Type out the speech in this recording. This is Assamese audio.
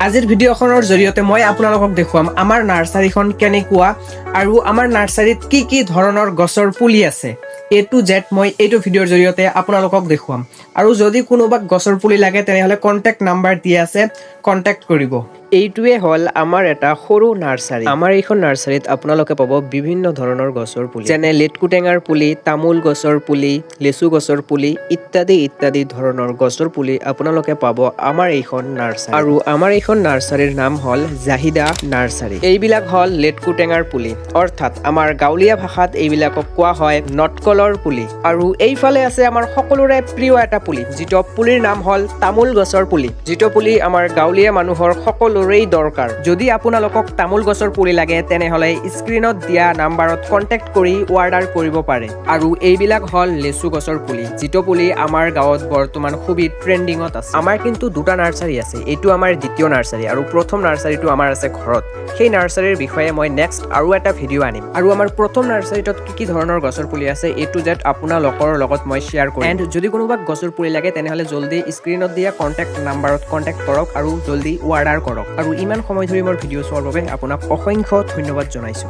আজিৰ ভিডিঅ'খনৰ জৰিয়তে মই আপোনালোকক দেখুৱাম আমাৰ নাৰ্চাৰীখন কেনেকুৱা আৰু আমাৰ নাৰ্চাৰীত কি কি ধৰণৰ গছৰ পুলি আছে। এ টু জেড মই এইটো ভিডিঅ'ৰ জৰিয়তে আপোনালোকক দেখুৱাম। আৰু যদি কোনোবাক গছৰ পুলি লাগে, তেনেহ'লে কণ্টেক্ট নাম্বাৰ দিয়া আছে, কণ্টেক্ট কৰিব। এইটোৱে হ'ল আমাৰ এটা সৰু নাৰ্চাৰী। আমাৰ এইখন নাৰ্চাৰীত আপোনালোকে পাব বিভিন্ন ধৰণৰ গছৰ পুলি, যেনে লেটকু টেঙাৰ পুলি, তামোল গছৰ পুলি, লেচু গছৰ পুলি ইত্যাদি ইত্যাদি ধৰণৰ গছৰ পুলি আপোনালোকে পাব আমাৰ এইখন নাৰ্চাৰী। আৰু আমাৰ এইখন নাৰ্চাৰীৰ নাম হ'ল জাহিদা নাৰ্চাৰী। এইবিলাক হ'ল লেটকু টেঙাৰ পুলি, অৰ্থাৎ আমাৰ গাঁৱলীয়া ভাষাত এইবিলাকক কোৱা হয় নটকলৰ পুলি। আৰু এইফালে আছে আমাৰ সকলোৰে প্ৰিয় এটা পুলি, যিটো পুলিৰ নাম হ'ল তামোল গছৰ পুলি, যিটো পুলি আমাৰ গাঁৱলীয়া মানুহৰ সকলোৰেই দৰকাৰ। যদি আপোনালোকক তামোল গছৰ পুলি লাগে, তেনেহ'লে স্ক্ৰীণত দিয়া নাম্বাৰত কণ্টেক্ট কৰি অৰ্ডাৰ কৰিব পাৰে। আৰু এইবিলাক হ'ল লেচু গছৰ পুলি, যিটো পুলি আমাৰ গাঁৱত বৰ্তমান খুবেই ট্ৰেণ্ডিঙত আছে। আমাৰ কিন্তু দুটা নাৰ্চাৰী আছে। এইটো আমাৰ দ্বিতীয় নাৰ্চাৰী আৰু প্ৰথম নাৰ্চাৰীটো আমাৰ আছে ঘৰত। সেই নাৰ্চাৰীৰ বিষয়ে মই নেক্সট আৰু এটা ভিডিঅ' আনিম আৰু আমাৰ প্ৰথম নাৰ্চাৰীটোত কি কি ধৰণৰ গছৰ পুলি আছে, এ টু জেড আপোনালোকৰ লগত মই শ্বেয়াৰ কৰিম। এণ্ড যদি কোনোবা গছৰ পুলি লাগে, তেনেহ'লে জল্দি স্ক্ৰীণত দিয়া কণ্টেক্ট নাম্বাৰত কণ্টেক্ট কৰক আৰু জল্দি অৰ্ডাৰ কৰক। আৰু ইমান সময় ধৰি মোৰ ভিডিঅ' চোৱাৰ বাবে আপোনাক অসংখ্য ধন্যবাদ জনাইছোঁ।